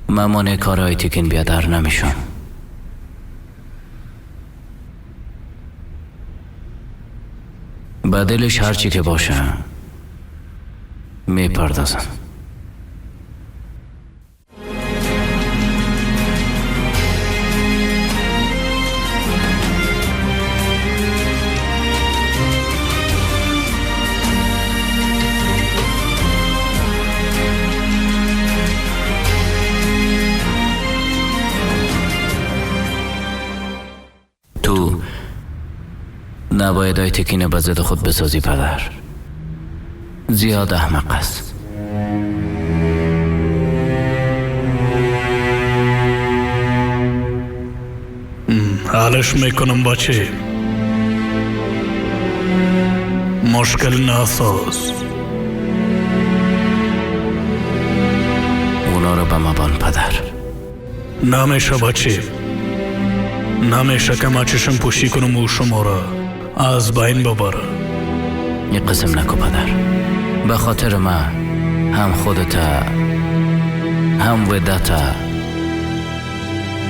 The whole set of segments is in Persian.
من مانع کار آیتکین بیادر نمیشم. بدلش هرچی که باشه میپردازم. تو نباید آیتکین به ضد خود بسازی پدر. زیاد احمق است. حالش میکنم بچه. مشکل نساز. اونا رو به مبان پدر. نمیشه بچه. نمیشه که ما چشم پوشی کنم و شما را از بین ببره. یه قسم نکو پدر. به خاطر من هم خودت هم ودت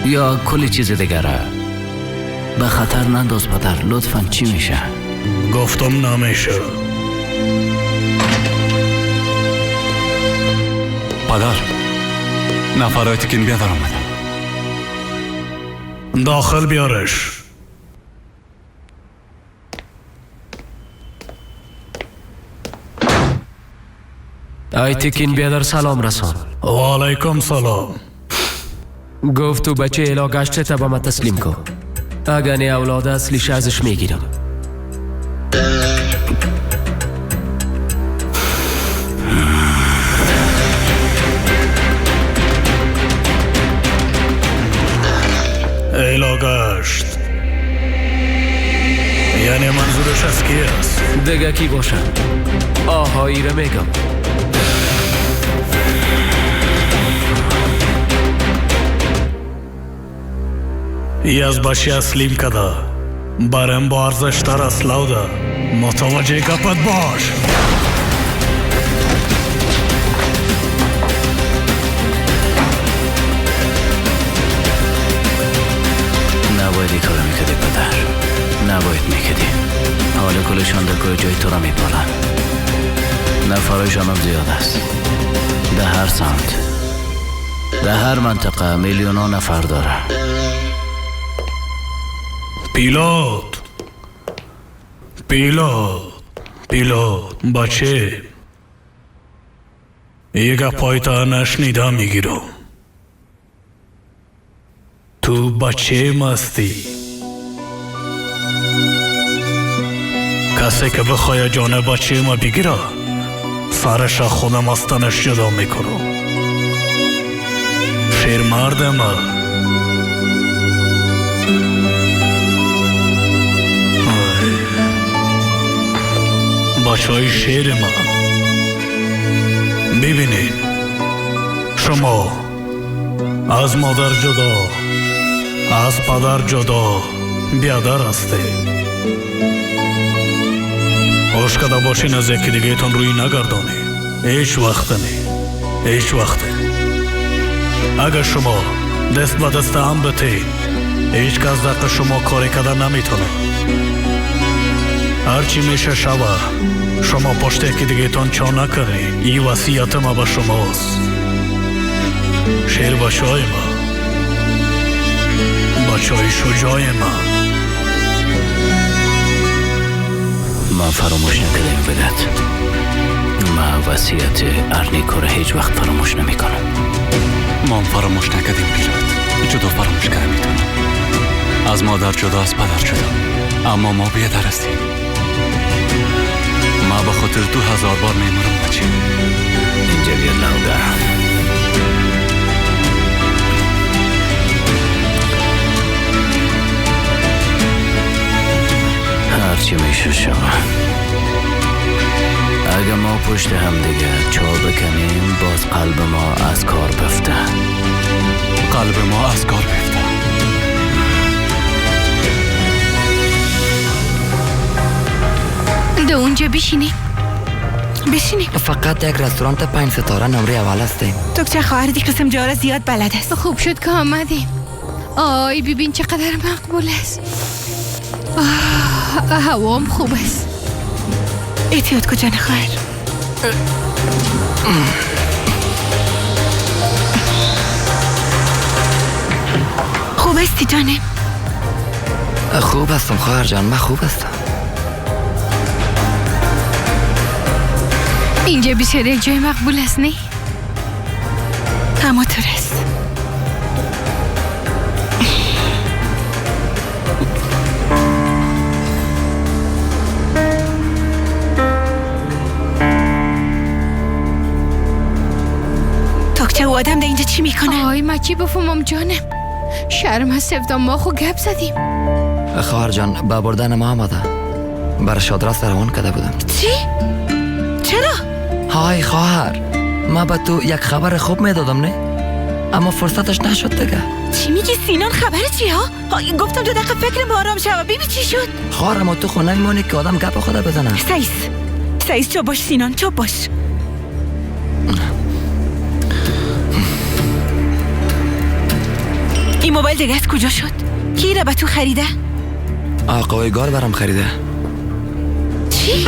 یا کلی چیز دیگره به خطر ننداز پدر. لطفا. چی میشه؟ گفتم نمیشه. پدر، نفر آیتکین بیادر آمده. داخل بیارش. آیتکین بیادر سلام رسان. و علیکم سلام. گفت تو بچه الا گشته تا به من تسلیم کن. اگه نه اولاد اصلیش ازش میگیرم. ایلا گشت یعنی منظورش از کی است؟ دیگه کی باشه؟ آهایی رو میگم. ای از بچه اسلیم کده برم با ارزشتر است لوده. متوجه گپت باش. نباید این کارو میکردی پدر. نباید میکردی. حال کلشان در کل جای تو را میپالن. نفرایشان هم زیاد است. در هر سمت، در هر منطقه میلیون ها نفر داره. پیلوت، پیلوت، پیلوت بچه، یه گپای تا نشنیده میگیرم. تو بچه مستی. کسی که بخواه جان بچه ما بگیره سرش خودم از تنش جدا میکنم. شیرمرد ما. بچه های شیر ما، ببینید شما از مادر جدا، از پدر جدا بیادر هستید. هوش کده باشین از یکی دیگه تان روی نگردانی. هیچ وقت نه، هیچ وقت. اگر شما دست به دست هم بتین، هیچ کس دق شما کاری کده نمیتونه. هرچی میشه شوه، شما پشت یکی دیگه تان چا نکنی. این وصیت ما به شماست. شیر بچه های ما، بچه های شجاع ما. من فراموش نکردم ودت. من وصیت ارنیکو را هیچ وقت فراموش نمی کنم. ما فراموش نکردیم پیلوت. جدا فراموش کرده میتونم. از مادر جدا، از پدر جدا، اما ما بیادر هستیم. ما به خاطر 2000 بار میمورم بچه. اینجا بیاد لوده. هرچی میشه شما. اگه ما پشت هم دیگه چا بکنیم باز قلب ما از کار بفته. قلب ما از کار بفته. ده اونجا بشینی. بشینیم. فقط یک رستوران 5 ستاره نمره اول هستیم. تو چه خواهر دی قسم جاره زیاد بلد است. خوب شد که آمدیم. آی ببین چقدر مقبول است. هوام خوب است. احتیاط کن جان خواهر. خوب استی جانم؟ خوب هستم خواهر جان، من خوب هستم. اینجا بسیار یک جای مقبول است نه؟ همانطور است. تاکچه او آدم در اینجا چی میکنه؟ آی ما چی بفهمم جانم؟ شرم هست سفدا، ما خو گپ زدیم. خواهر جان با بردن ما آمده. برای شادراست روان کرده بودم. چی؟ چرا؟ های خواهر، ما به تو یک خبر خوب میدادم نه؟ اما فرصتش نشد دیگه. چی میگی سینان؟ خبر چی ها؟ گفتم 2 دقیقه فکرم آرام شوه. ببین چی شد؟ خواهر ما تو خونه میمونی که آدم گپ خود بزنه. سعیس چوب باش سینان، چوب باش. این موبایل دیگه از کجا شد؟ کی را به تو خریده؟ آقای گار برام خریده. چی؟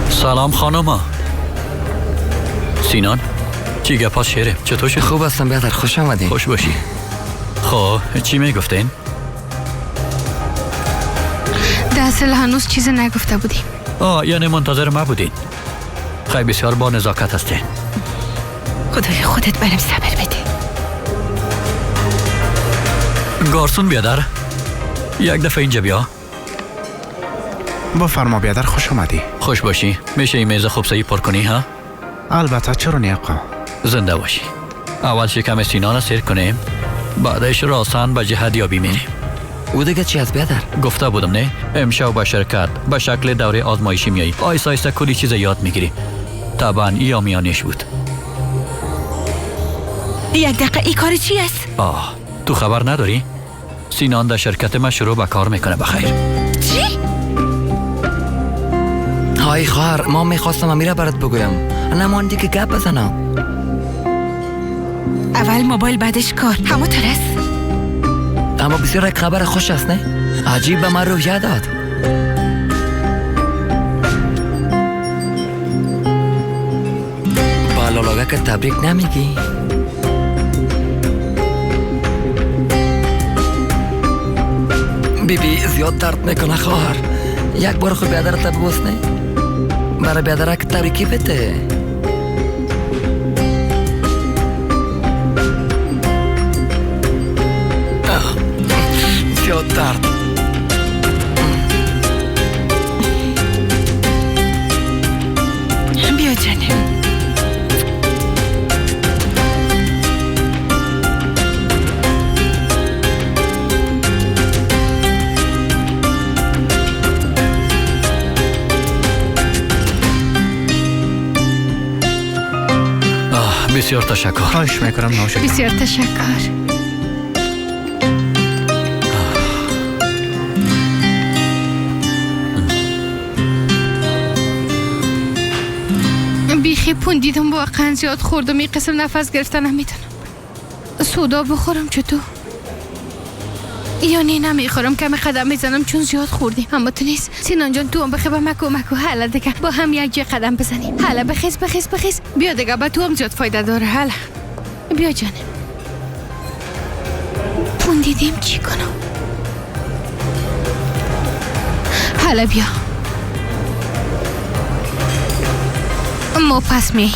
سلام خانوما. سینان چی گپا شیره؟ چطور شد؟ خوب هستم بیادر، خوش آمدین. خوش باشی. خب چی میگفتین؟ در اصل هنوز چیز نگفته بودیم. آه یعنی منتظر ما بودین. خیلی بسیار با نزاکت هستین. خدای خودت برم صبر بده. گارسون بیادر یک دفعه اینجا بیا. بفرما بیادر، خوش آمدی. خوش باشی. میشه این میز خوب سعی پر کنی ها؟ البته چرا نه آقا. زنده باشی. اول شکم سینا را سیر کنیم، بعدش راسن به جهت یابی میریم. او دیگه چی از بیادر؟ گفته بودم نه؟ امشب به شرکت به شکل دوره آزمایشی میایی. آیسته آیسته کلی چیز یاد میگیری. طبعا یا میانش بود. یک دقیقه ای کار چی است؟ آه تو خبر نداری؟ سینان در شرکت ما شروع به کار میکنه. بخیر. چی؟ های خواهر، ما میخواستم امیره برات بگویم، نماندی که گپ بزنم. اول موبایل بعدش کار، همونطور است. اما بسیار یک خبر خوش است نه؟ عجیب به من روحیه داد. با لالاگه که تبریک نمیگی؟ بی بی زیاد درد میکنه خواهر. یک بار خود بیادرت ببوس نه؟ برای بیادرک تبریکی بده. زیاد درد. بیا جانم. بسیار تشکر. خواهش میکنم نوش. بسیار تشکر. بیخی پوندیدم، واقعا زیاد خوردم. این قسم نفس گرفتن نمیتونم. سودا بخورم چطور؟ یا نه نمیخورم، کمی قدم میزنم چون زیاد خوردیم. اما تو نیست سینان جان، تو هم بخی به من کمک کن. حالا دیگه با هم یک جای قدم بزنیم. حالا بخیز بخیز بخیز بیا دیگه، به تو هم زیاد فایده داره. حالا بیا جانم. پوندیدیم چی کنم؟ حالا بیا ما پس میاییم.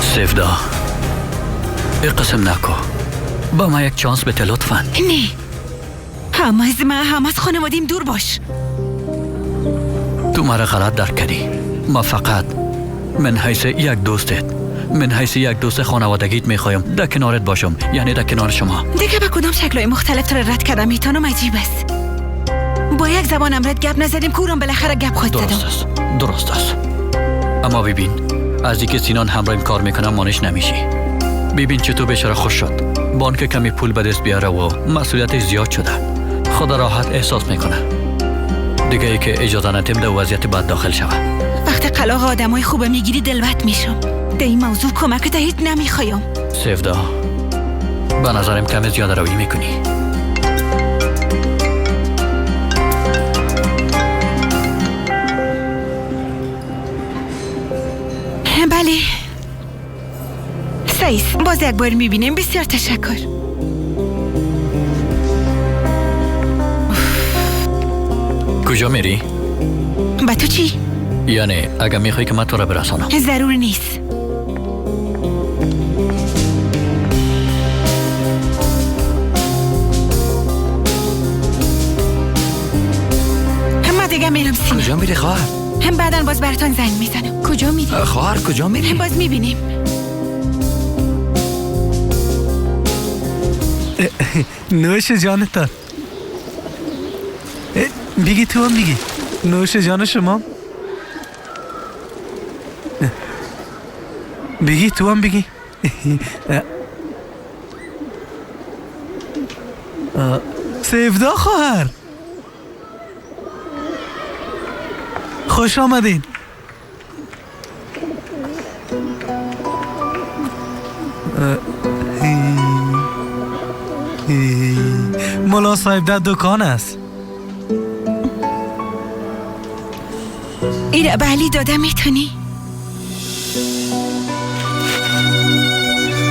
سفدا ای قسم نکو، با ما یک چانس بده لطفا. نه، هم از من هم از خانوادیم دور باش. تو مرا غلط درک کردی. ما فقط من حیث یک دوستت، من حیث یک دوست خانوادگیت میخوایم در کنارت باشم، یعنی در کنار شما. دیگه به کدام شکلهای مختلف تو رد کردم میتونم؟ عجیب است. با یک زبان امرت گپ نزدیم کورم بالاخره گپ خود زدم. درست است، درست است. اما ببین از اینکه سینان همراهیم کار میکنم مانش نمیشی. ببین چطور بیچاره خوش شد. بانک کمی پول به دست بیاره و مسئولیتش زیاد شده. خود راحت احساس میکنه. دیگه ای که اجازه ندیم در وضعیت بد داخل شوه. وقتی قلاق آدمای خوب میگیری دلبت میشم. در این موضوع کمکت هیچ نمیخوایم. سفدا به نظرم کم زیاده روی میکنی. بله سایس، باز یک بار میبینیم. بسیار تشکر. کجا میری؟ با تو چی؟ یعنی اگه میخوای که من تو را برسانم. ضرور نیست. من دیگه میرم سینما. کجا میری خواهر؟ هم بعدا باز براتون زنگ میزنم. کجا میری؟ خواهر کجا میری؟ هم باز میبینیم. نوش جانتان. بگی تو هم بگی. نوش جان شما. بگی تو هم بگی. سیفدا خواهر خوش آمدین. ملا صاحب در دکان است. ایره به علی داده میتونی؟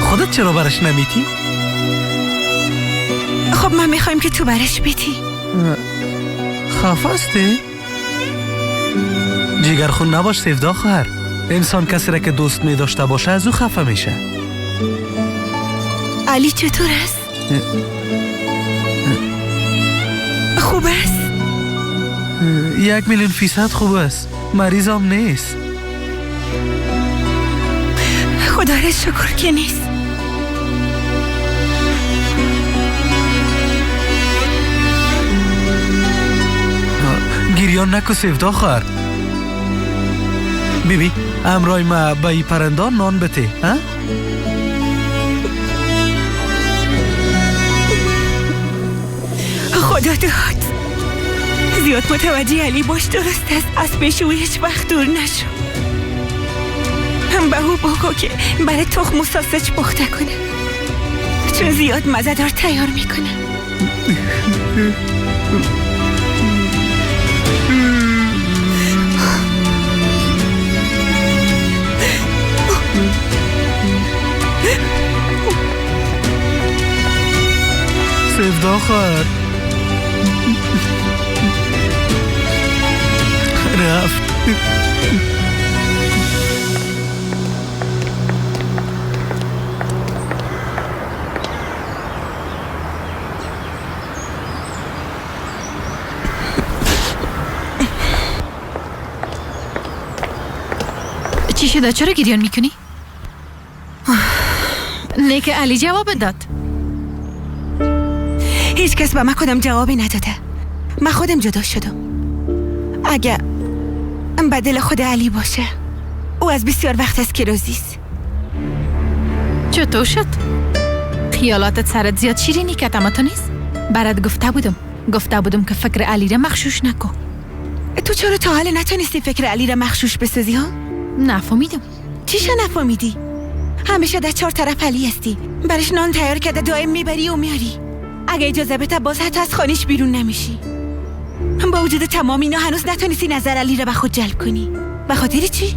خودت چرا برش نمیتی؟ خب من میخوایم که تو برش بیتی. خفه هستی؟ جیگرخون نباش سیفدا خواهر. انسان کسی را که دوست می داشته باشه از او خفه میشه. علی چطور است؟ خوب است؟ 1,000,000% خوب است. مریض هم نیست. خدا را شکر که نیست. گریان نکو سیفدا خواهر. بیبی امرای ما به ای پرندان نان بته. ها؟ خدا داد زیاد متوجه علی باش. درست است از پیش او هیچ وقت دور نشو. هم به او بگو که برای تخم و ساسج پخته کنه، چون زیاد مزه دار تیار میکنه. سیفدا خواهر رفت. چی شده؟ چرا گریان میکنی؟ نه که علی جواب داد. هیچ کس به من کدام جوابی نداده. من خودم جدا شدم. اگه بدل خود علی باشه، او از بسیار وقت است که راضی است. چطور شد؟ خیالاتت سرت زیاد شیرینی کرد اما تو نیست؟ برات گفته بودم که فکر علی را مغشوش نکن. تو چرا تا حال نتونستی فکر علی را مغشوش بسازی ها؟ نفهمیدم. چیشو نفهمیدی؟ همیشه در چهار طرف علی هستی. برش نان تیار کرده دائم میبری و میاری. اگه اجازه بده باز حتی از خانهش بیرون نمیشی. با وجود تمام اینا هنوز نتونستی نظر علی را به خود جلب کنی. به خاطر چی؟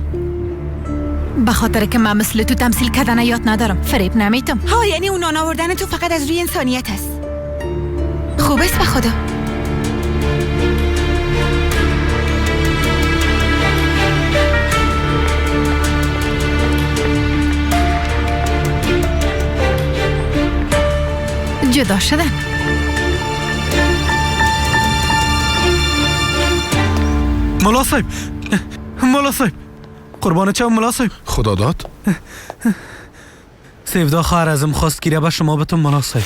به خاطر که من مثل تو تمثیل کردن یاد ندارم. فریب نمیتم. ها یعنی اون نان آوردن تو فقط از روی انسانیت است. خوب است به خدا. جدا شدن. ملا صاحب، ملا صاحب، قربان چم ملا صاحب. خدا داد. سیفدا خواهر ازم خواست گیره به شما بتون ملا صاحب.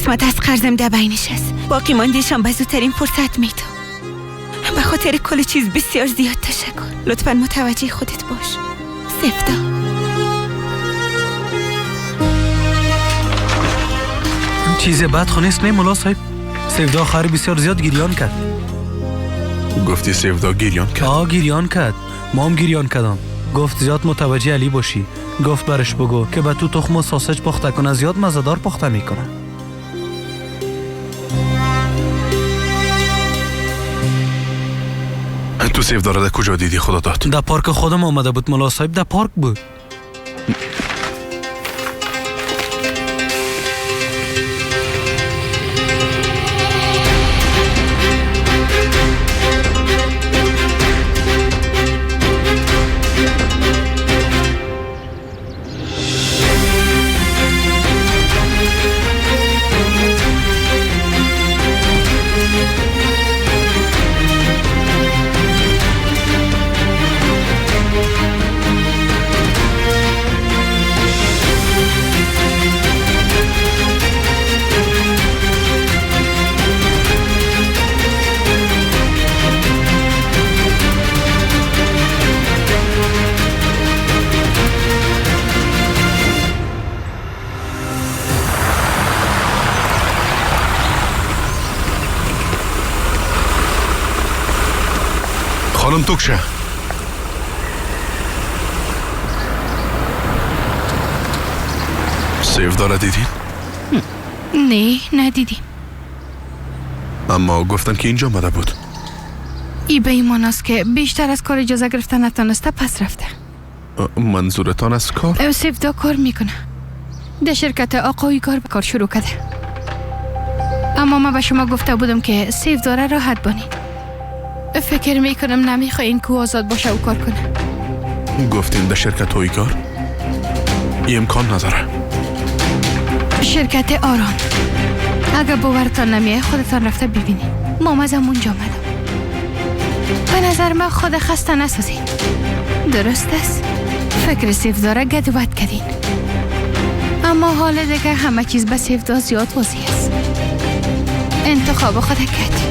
قسمت از قرضم در بینش است. باقی ماندهشان به زودترین فرصت میدم. به خاطر کل چیز بسیار زیاد تشکر. لطفاً متوجه خودت باش. سفدا. چیز بد خو نیست نه ملا صاحب؟ سفدا خر بسیار زیاد گریان کرد. گفتی سفدا گریان کرد؟ آه گریان کرد. ما هم گریان کردم. گفت زیاد متوجه علی باشی. گفت برش بگو که به تو تخم و ساسج پخته کنه، زیاد مزه‌دار پخته میکنه. تو سفدا را در کجا دیدی خدا داد؟ در پارک خودم آمده بود ملا صاحب، در پارک بود. خانم توکشه، سیفدا را دیدین؟ نه ندیدیم. اما گفتن که اینجا آمده بود. ای به ایمان است که بیشتر از کار اجازه گرفتن نتانسته پس رفته. منظورتان از کار؟ سیفدا کار میکنه در شرکت آقای کار به کار شروع کرده. اما من به شما گفته بودم که سیفدا را راحت بانید. فکر میکنم نمیخواین که آزاد باشه و کار کنه. گفتین در شرکت هویگار؟ این امکان نداره. شرکت آران. اگر باورتان نمیه خودتان رفته ببینید. ما از اونجا آمدم. به نظر من خود خسته نسازین. درست است؟ فکر سیفدا را گدود کردین. اما حال دیگه همه چیز به سیفدا زیاد واضح است. انتخاب خود کردی.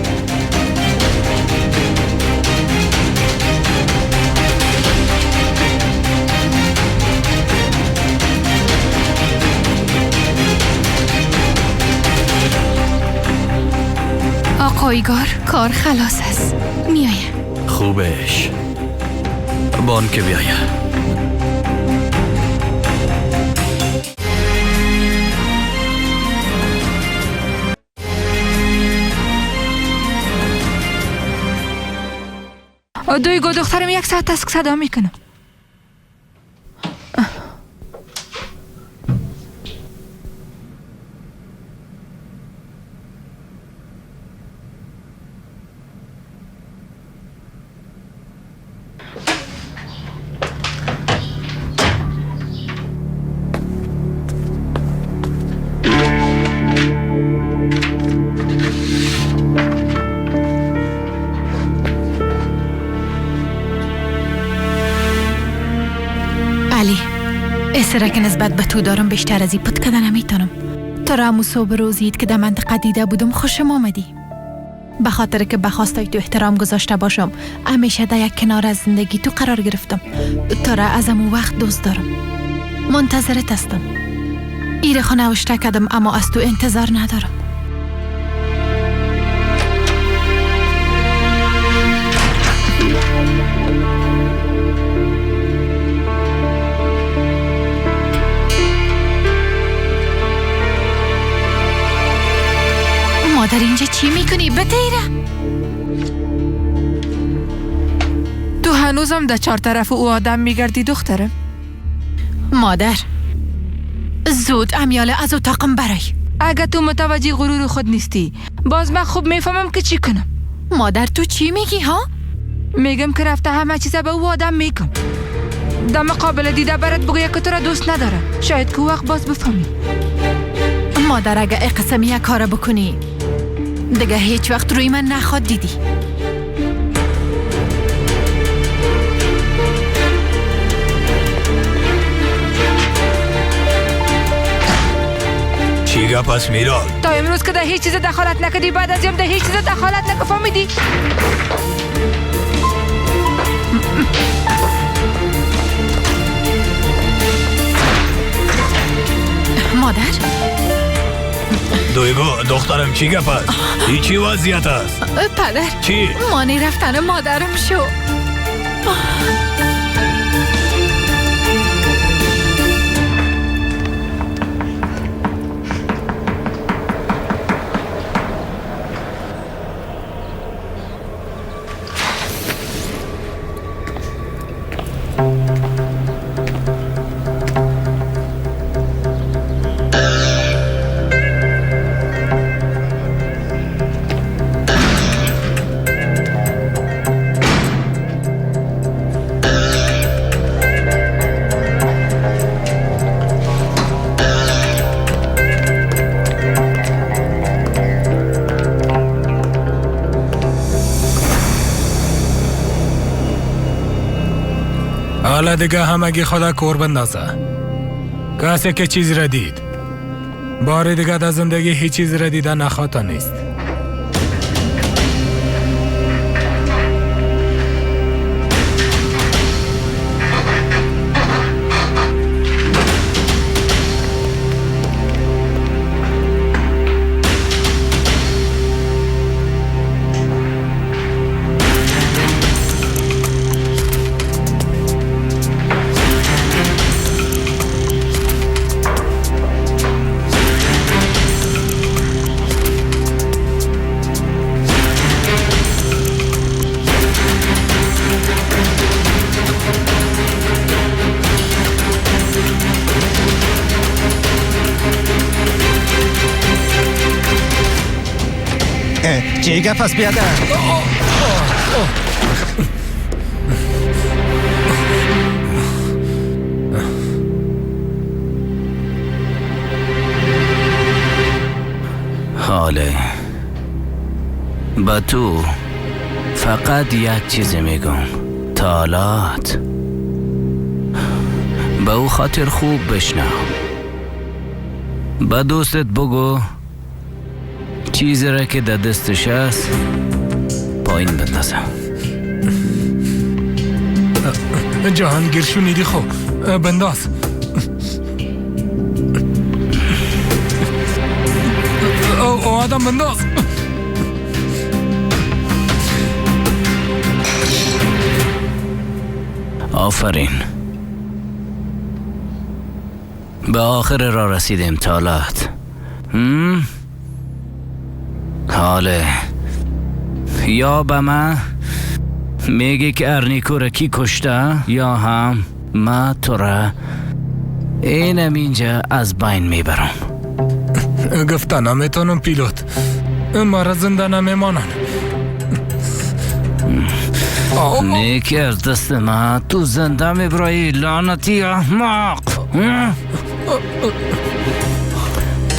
آقایگار کار خلاص است. میایم. خوبش بانک بیایم. دوی گو دخترم یک ساعت است که صدا میکنم. سره که نسبت به تو دارم بیشتر از این پت کردن نمیتونم. تو را همون صبح روزید که در منطقه دیده بودم خوشم آمدی. به خاطر که به خواستای تو احترام گذاشته باشم همیشه در یک کنار از زندگی تو قرار گرفتم. تو را از امو وقت دوست دارم. منتظرت هستم. ایره خو نوشته کردم اما از تو انتظار ندارم. مادر اینجا چی میکنی؟ بتیره. تو هنوزم در چهار طرف او آدم میگردی دخترم؟ مادر زود امیاله از اتاقم برای. اگه تو متوجه غرور خود نیستی باز من خوب میفهمم که چی کنم. مادر تو چی میگی ها؟ میگم که رفته همه چیزه به او آدم میگم. در مقابل دیده برات بگویه که تو را دوست نداره. شاید که وقت باز بفهمی. مادر اگه قسم یک کار بکنی دیگه هیچ وقت روی من نخواد دیدی. چی گپ است میرال؟ تا امروز که در هیچ چیز دخالت نکردی، بعد از یم در هیچ چیز دخالت نکن، فهمیدی؟ مادر؟ دویگو دخترم چی گپ است؟ ای چی وضعیت است؟ پدر چی؟ مانع رفتن مادرم شو. حالا دیگه همگی خدا کور بندازه. کسی که چیزی را دید بار دیگه در زندگی هیچ چیزی را دیده نخواهد نیست. چی گپ است بیادر؟ حاله با تو فقط یک چیز میگم، تالات به او خاطر خوب بشنو. به دوستت بگو چیزی را که در دستش است پایین بندازم. جهانگیر شنیدی؟ خب بنداز. او آدم بنداز. آفرین، به آخر را رسیدیم تالات. حاله یا به من میگی که ارنیکو را کی کشته، یا هم ما تو را اینم اینجا از بین میبرم. گفته نمیتونم پیلوت، مرا زنده نمیمانن. نیکی از دست من تو زنده میبرایی لعنتی احمق.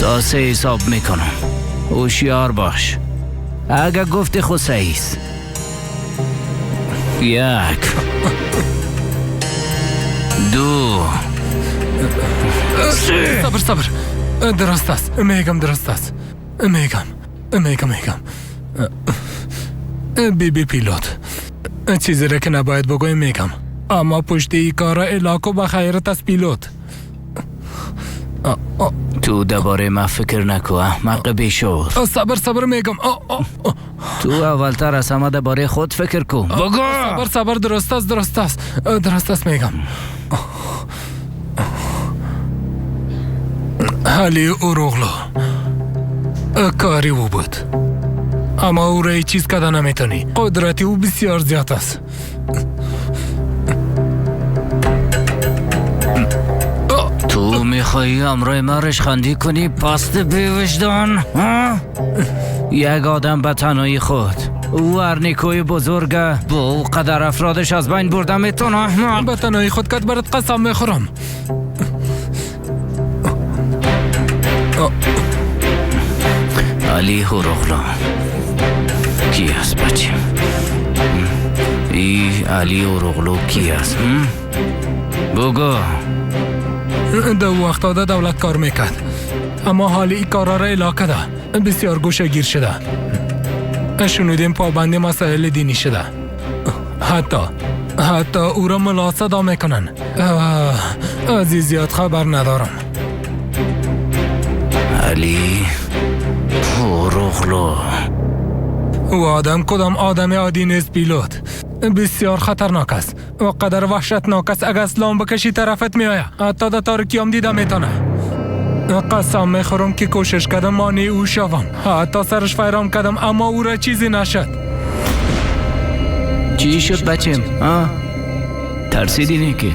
تا سه حساب میکنم، هوشیار باش. اگه گفتی خود صحیح است. 1 2 3. صبر صبر، درست است میگم، درست است میگم میگم میگم. بی بی پیلوت، چیزی را که نباید بگویم میگم، اما پشت ای کار الاکو به خیرت از پیلوت. تو درباره ما فکر نکو احمق بیشور. صبر صبر میگم. تو اولتر از همه درباره خود فکر کن. بگو. صبر صبر، درست است درست است درست است میگم. علی اوروغلو کاری او بود، اما او را هیچ چیز کده نمیتونی. قدرت او بسیار زیاد است. تو میخوایی امرای من رشخندی کنی پست بی وجدان؟ یک آدم به تنهایی خود، او ارنیکوی بزرگه، با او قدر افرادش از بین برده میتونه احمق. به تنهایی خود کد برات قسم میخورم. علی هوروغلو کی است بچه؟ ای علی هوروغلو کی است؟ بگو. در وقت دولت کار میکرد. اما حال این کارا را اعلا کرده، بسیار گوشه‌گیر شده. شنودیم پابند مسائل دینی شده. حتی او را ملا صدا میکنن. از این زیاد خبر ندارم. علی اوروغلو، او آدم کدام آدم عادی نیست پیلوت. بسیار خطرناک است و قدر وحشتناک است. اگر اسلام بکشی طرفت میآید، حتی در تاریکی هم دیده میتونه. قسم میخورم که کوشش کردم مانع او شوم، حتی سرش فیرام کردم، اما او را چیزی نشد. چی شد بچم؟ ترسیدی نه که؟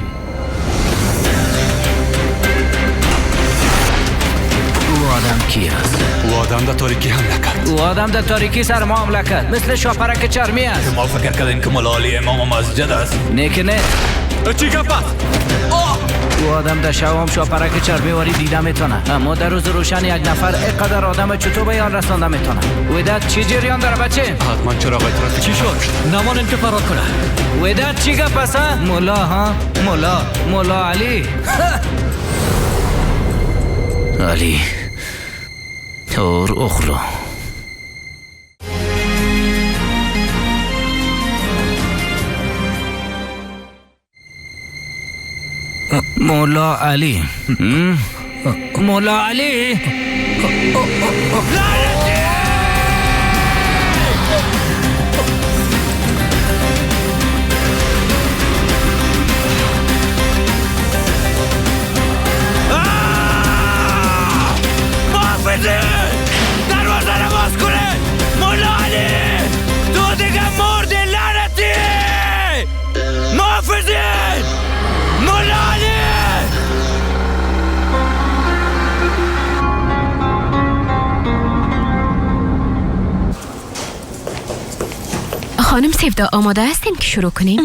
او آدم کی است؟ او آدم در تاریکی حمله کرد. او آدم در تاریکی سر ما حمله کرد، مثل شاپرک چرمی است. ما فکر کردیم که ملا علی امام مسجد است. نه که نه. چی گپ است؟ او آدم در شب هم شاپرک چرمی واری دیده میتونه، اما در روز روشن یک نفر اینقدر آدم چطور به یان رسانده میتونه؟ وداد چی جریان داره بچه؟ حتما چراغ ترافیک. چی شد؟ نمانین که فرار کنه. وداد چی گپ است؟ ملا ها؟ ملا علی. علی تور اخلو. مولا علی، مولا علی، محافظه دروازه رو باز کنه. مولا علی تو دیگه مردی لعنتی. محافظه مولا علی. خانم سیفدا آماده هستیم که شروع کنیم؟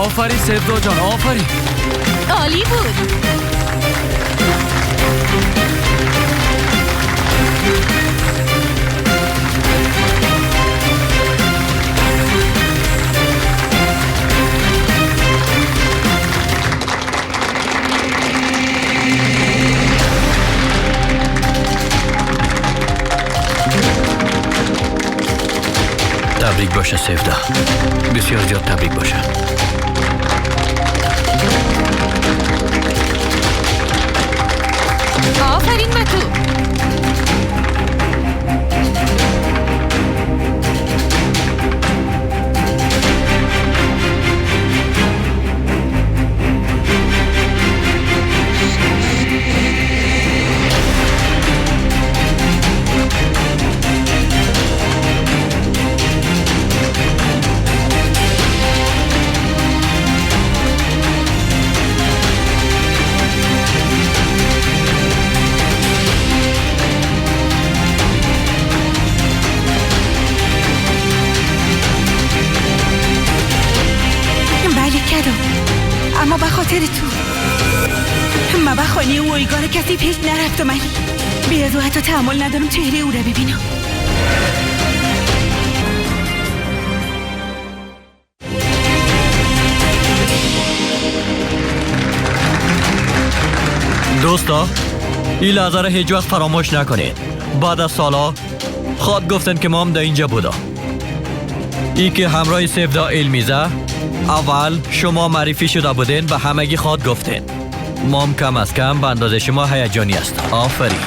آفرین سفدا جان، آفرین. عالی بود. تبریک باشه سفدا، بسیار زیاد تبریک باشه. آفرین به تو. اما به خاطر تو من به خانه او ایگار کسی پیش نرفتم علی. بی از او حتی تحمل ندارم چهره او را ببینم. دوستا، این لحظه را هیچ وقت فراموش نکنید. بعد از سالا خواد گفتن که ما هم در اینجا بودم. ای که همراه سفدا علمیزه اول شما معرفی شده بودین و همگی خواد گفتین. مام کم از کم به اندازه شما هیجانی است. آفرین.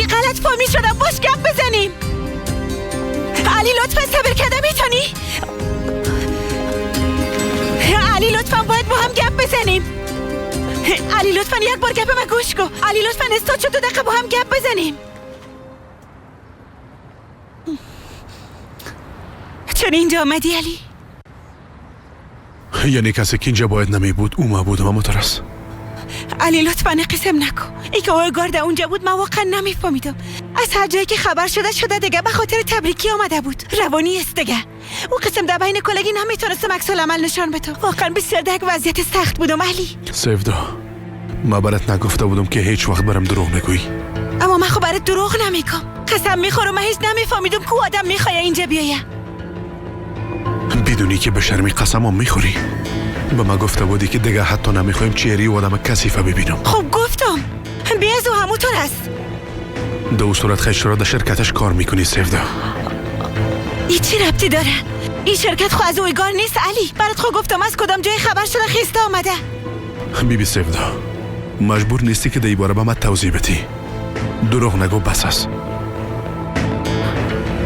غلط فهمی شدم. باش گپ بزنیم. علی لطفا صبر کرده میتونی؟ علی لطفا باید با هم گپ بزنیم. علی لطفا یک بار گپ من گوش کن. علی لطفا استاد شد 2 دقیقه با هم گپ بزنیم. چون اینجا آمدی علی؟ یعنی کسی که اینجا باید نمی بود او ما بودم. اما ترس علی لطفا قسم نکن. ای که آقای گارد اونجا بود من واقعا نمیفهمیدم. از هر جایی که خبر شده دیگه به خاطر تبریکی آمده بود. روانی است دیگه. او قسم در بین کلگی نمیتونستم عکس العمل نشان بدم. واقعا بسیار در یک وضعیت سخت بودم علی. سیفدا ما برات نگفته بودم که هیچ وقت برام دروغ نگویی. اما من خب برات دروغ نمیگم. قسم میخورم من هیچ نمیفهمیدم که آدم میخواد اینجا بیایه. بدونی که به شرمی قسمم میخوری. به ما گفته بودی که دیگه حتی نمیخوایم چهره آدم کثیفه ببینم. خب گفتم بیز و همونطور است. دو صورت خیش را در شرکتش کار میکنی سیفدا. ای چی ربطی داره؟ این شرکت خو از اویگار نیست علی. برات خو گفتم از کدام جای خبر شده خیسته آمده. بی بی سیودا، مجبور نیستی که در باره به من توضیح بدی. دروغ نگو بس است.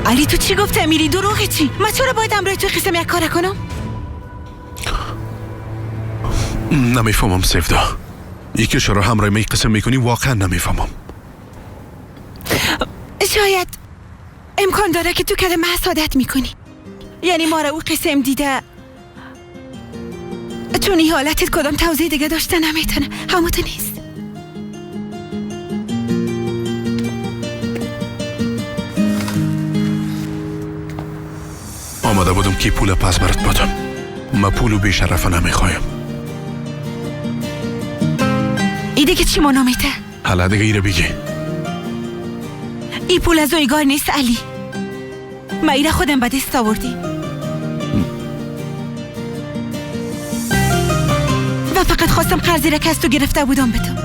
علی تو چی گفت امیری؟ دروغ چی؟ من چرا باید امرای تو قسم یک کار کنم؟ نمیفهمم سیودا، یکی چرا همراه می قسم میکنی واقعا نمیفهمم. شاید امکان داره که تو کده محسادت میکنی، یعنی ما را او قسم دیده، چون این حالتت کدام توضیح دیگه داشته نمیتونه. همون تو نیست. آماده بودم که پول پس برات بدم. ما پولو بی‌شرفه نمیخوایم. ای دیگه چی مانا میته؟ حالا دیگه ایره بگی. ای پول از اویگار نیست علی. ما ایره خودم به دست آوردیم و فقط خواستم قرضی را که از تو گرفته بودم بدم.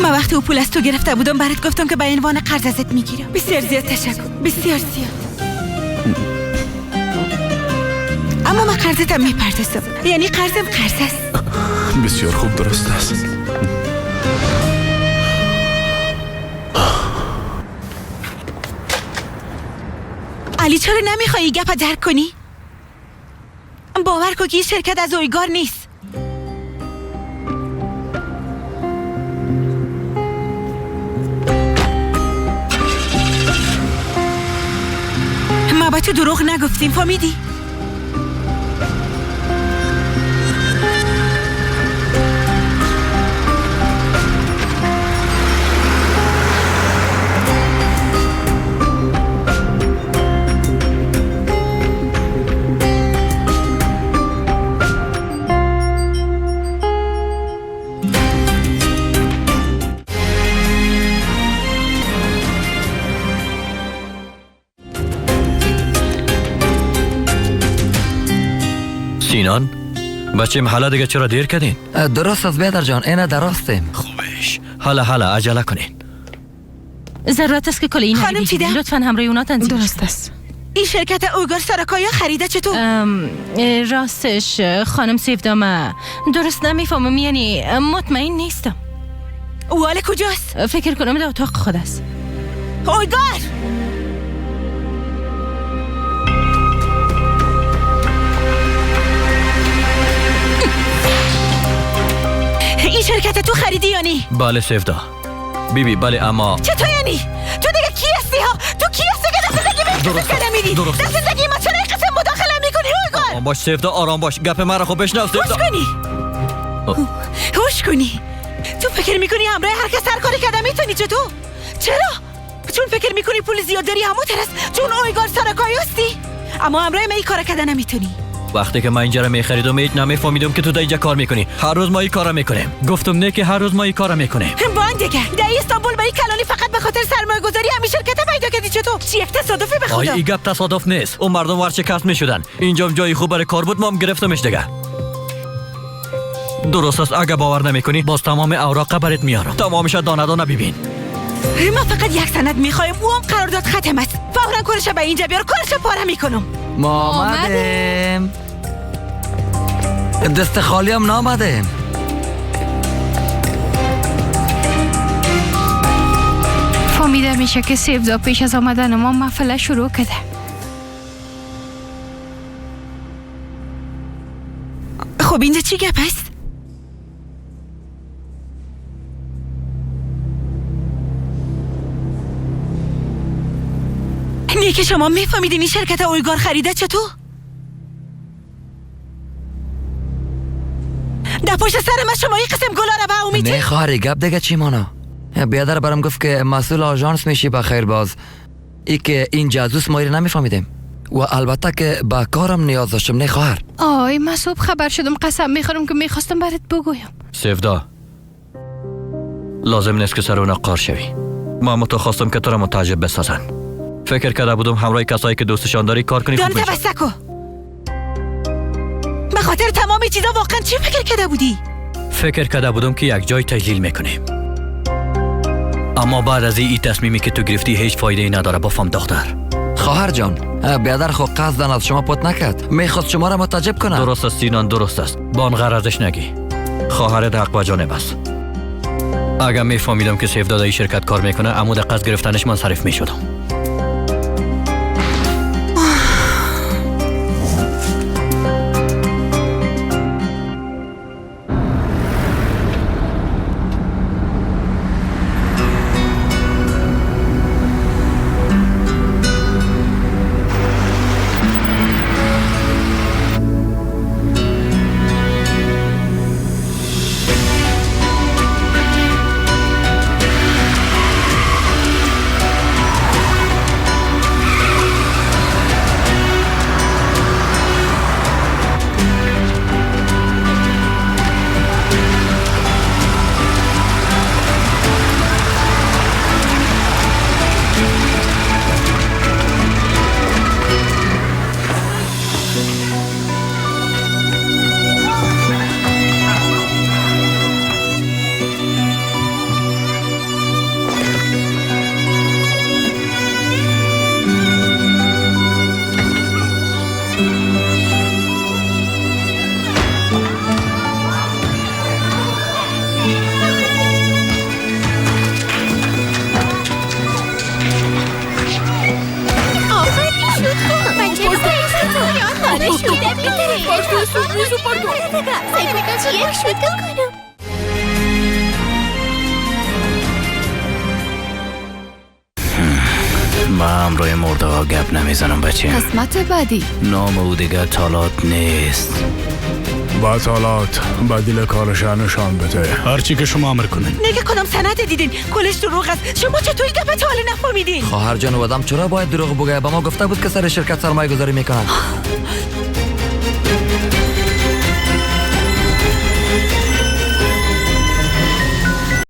ما وقتی او پول از تو گرفته بودم برات گفتم که به عنوان قرض ازت میگیرم. بسیار زیاد تشکر، بسیار زیاد. اما من قرضتم میپردازم، یعنی قرضم قرض است. بسیار خوب، درست است. علی چرا نمیخوایی گپ درک کنی؟ باور کن که این شرکت از اویگار نیست. ما با تو دروغ نگفتیم، فهمیدی؟ سینان، بچه محله دیگه چرا دیر کردین؟ درست است بیادر جان، اینه درستیم. خوبش، حالا حالا عجله کنین. ضرورت است که کل این خانم چیده؟ لطفا همراه اونا تنظیم. درست است. این شرکت اویگار سراکایا خریده چطور؟ راستش خانم سیفدامه درست نمیفهمم، یعنی مطمئن نیستم. او حال کجاست؟ فکر کنم در اتاق خود است. اویگار! این شرکت تو خریدی یا نی؟ بله سیفدا بیبی، بله. اما چطور یعنی؟ تو دیگه کی هستی ها؟ تو کی هستی که در زندگی من قسم میدی؟ در زندگی ما چرا این قسم مداخله میکنی اویگار؟ آرام باش سیفدا، آرام باش. گپ مرا خب بشنو سیفدا. هوش کنی، هوش کنی. تو فکر میکنی همراه هر کس هر کاری کرده میتونی؟ چطور؟ چرا؟ چون فکر میکنی پول زیاد داری همون ترس، چون اویگار سراکای هستی، اما همراه من این کار کرده نمیتونی. وقتی که من اینجا رو میخریدم هیچ نمیفهمیدم که تو در اینجا کار میکنی. هر روز ما این کارو میکنیم. گفتم نه که هر روز ما این کارو میکنیم. بان دیگه در استانبول با این کلانی فقط به خاطر سرمایه گذاری همین شرکت پیدا کردی چطور؟ چی یک تصادفی به خدا؟ آی این گپ تصادف نیست. اون مردم ورشکست میشدن. اینجا جای خوب برای کار بود، ما هم گرفتمش دیگه. درست است، اگه باور نمیکنی باز تمام اوراق برات میارم. تمامش دانه دانه ببین. ما فقط یک سند میخوایم، او هم قرارداد ختم است. فورا کارش به اینجا بیار، کارش پاره میکنم. ما آمدیم. دست خالی هم نامدیم. فهمیده میشه که سیفدا پیش از آمدن ما محفله شروع کرده. خب اینجا چی گپ است؟ نه که شما میفهمیدین این شرکت اویگار خریده چطور؟ در پشت سر من شما این قسم گلا را به او میتی؟ نه خواهری، گپ دیگه چی مانا؟ بیادر برام گفت که مسئول آژانس میشی بخیر باز. ای که این جاسوس ما نمیفهمیدیم و البته که به کارم نیاز داشتم. نه خواهر. آی من صبح خبر شدم، قسم میخورم که میخواستم برات بگویم. سیفدا لازم نیست که سر اونا قار شوی. ما متخواستم که تو را متعجب بسازن. فکر کرده بودم همراه کسایی که دوستشان داری کار کنی خوب میشه. دان به خاطر تمام چیزا واقعا چی فکر کرده بودی؟ فکر کرده بودم که یک جای تجلیل میکنیم، اما بعد از این تصمیمی که تو گرفتی هیچ فایده ای نداره. بفهم دختر. خواهر جان، بیادر خو قصداً از شما پت نکرد، میخواست شما را متعجب کنه. درست است سینان، درست است. با آن غرضش نگی. خواهرت حق و جانب است. اگر میفهمیدم که سیف داده شرکت کار میکنه، عمود قصد گرفتنش منصرف میشدم. من روی مرده ها گپ نمیزنم بچه. قسمت بعدی نام او دیگه تالات نیست. با تالات بدیل کارش نشان بده. هرچی که شما امر کنین. نگه کدام سند دیدین؟ کلش دروغ است. شما چطور این گپ تا حالا نفهمیدین؟ خواهر جان آدم چرا باید دروغ بگه؟ به ما گفته بود که سر شرکت سرمایه گذاری میکنن.